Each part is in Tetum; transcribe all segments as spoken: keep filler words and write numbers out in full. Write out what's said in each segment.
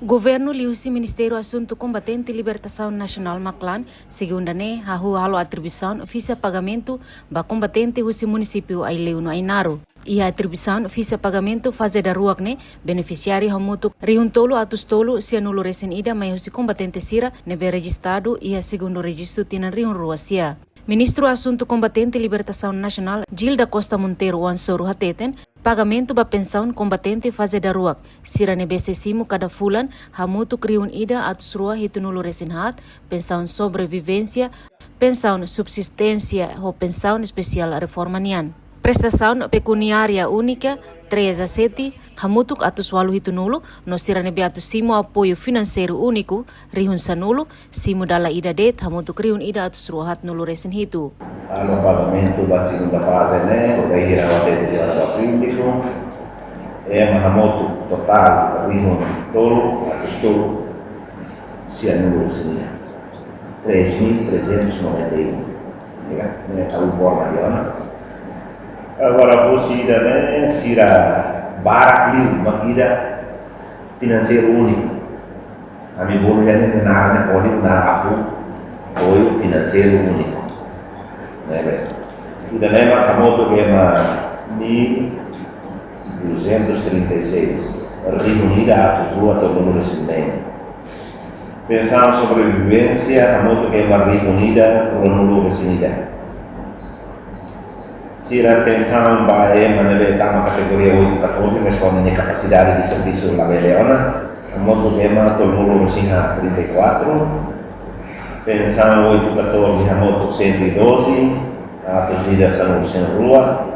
Governu liuhusi Ministériu Asuntu Kombatente Libertasaun Nasionál, Maklan, segunda ne'e hahú halo atribuisaun fixa pagamentu ba kombatente husi munisípiu Aileu no Ainaro. Iha atribuisaun fixa pagamentu faze daruak ne'e, benefisiáriu hamutuk rihun tolu atus tolu sianulu resin ida mai husi kombatente sira ne'ebé rejistadu iha segundu rejistu tinan rihun rua sia. Ministru Asuntu Kombatente Libertasaun Nasionál, Gil da Costa Monteiro, oan soru hateten, pagamentu ba pensaun kombatente faze daruak, sira ne'ebé sei simu kada fulan, hamutuk rihun ida atus rua hitunulu resin haat, pensaun sobrevivénsia, pensaun subsisténsia ho pensaun espesiál reforma nian. Prestasaun pekuniária únika, três a sete, hamutuk atus ualu hitunulu, no sira ne'ebé atu simu apoiu finanseiru úniku, rihun sanulu, simu dala ida de'it, hamutuk rihun ida atus rua haatnulu resin hitu. Halo pagamentu ba segunda faze ne'e, bainhira hatete tiha ona ba públiku, ema hamutuk totál rihun tolu atus tolu sianulu resin ida. Três mil trezentos e noventa e um. Ya, ne'e ha'u informa tiha ona. Agora, husi ida-ne'e, sira barak liu mak ida finanseiru úniku. Ami bolu iha ne'e naran ne'e kódigu naran afu, apoiu finanseiru úniku. Ne'ebé, ida-ne'e mak hamutuk ema mil duzentos trinta e seis, rihun ida atus rua tolunulu resin neen. Pensaun sobrevivénsia, hamutuk ema rihun ida ruanulu resin ida. Sira pensaun ba ema ne'ebé tama kategoria oito catorze, mas ho nia kapasidade de servisu labele ona, hamutuk ema tolunulu resin haat, trinta e quatro. Pensaun oito catorze, hamutuk cento e doze, atus ida sanulu resin rua.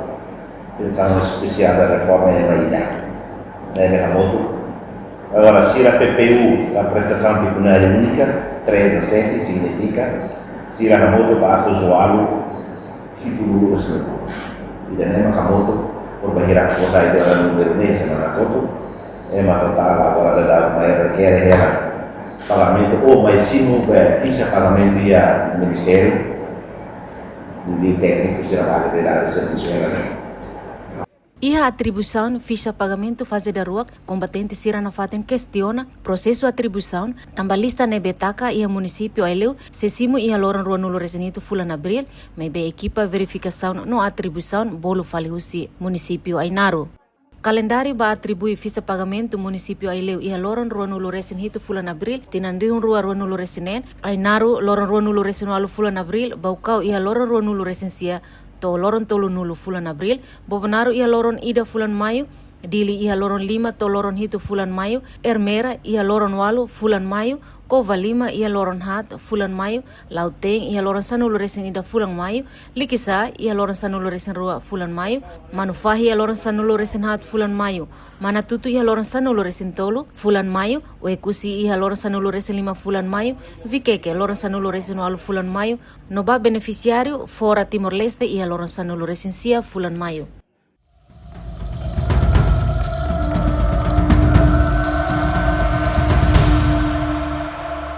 Pensaun espesiál da reforma ema ida. Ne'ebé hamutuk. Agora, sira P P U, a prestasaun pekuniária únika, três a sete, signifika sira hamutuk ba atus ualu hitunulu resin. Ida-ne'e mak hamutuk, por bainhira ko sai de ora númeru ne'e, semana kotuk, ema totál agora daudaun mai rekere hela pagamentu, ou mai simu, eh, fixa pagamentu iha ministériu, liuliu tékniku sira baze de dados servisu hela ne'e. Iha atribuisaun fixa pagamentu faze daruak, kombatente sira nafatin kestiona prosesu atribuisaun, tanba lista ne'ebé taka iha munisípiu Aileu sei simu iha loron ruanulu resin hitu fulan Abríl, maibé ekipa verifikasaun no atribuisaun bolu fali husi munisípiu Ainaro. Kalendáriu ba atribui fixa pagamentu munisípiu Aileu iha loron ruanulu resin hitu fulan Abríl, tinan rihun rua ruanulu resin neen, Ainaro loron ruanulu resin ualu fulan Abríl, Baucau iha loron ruanulu resin sia to'o loron tolunulu fulan Abríl, Bobonaro iha loron ida fulan Maiu, Dili iha loron lima to'o loron hitu fulan Maiu, Ermera iha loron ualu fulan Maiu, Covalima iha loron haat fulan Maiu, Lautein iha loron sanulu resin ida fulan Maiu, Liquiçá iha loron sanulu resin rua fulan Maiu, Manufahi iha loron sanulu resin haat fulan Maiu, Manatuto iha loron sanulu resin tolu fulan Maiu, Oekusi iha loron sanulu resin lima fulan Maiu, Viqueque loron sanulu resin ualu fulan Maiu, no ba benefisiáriu fora Timor-Leste iha loron sanulu resin sia fulan Maiu.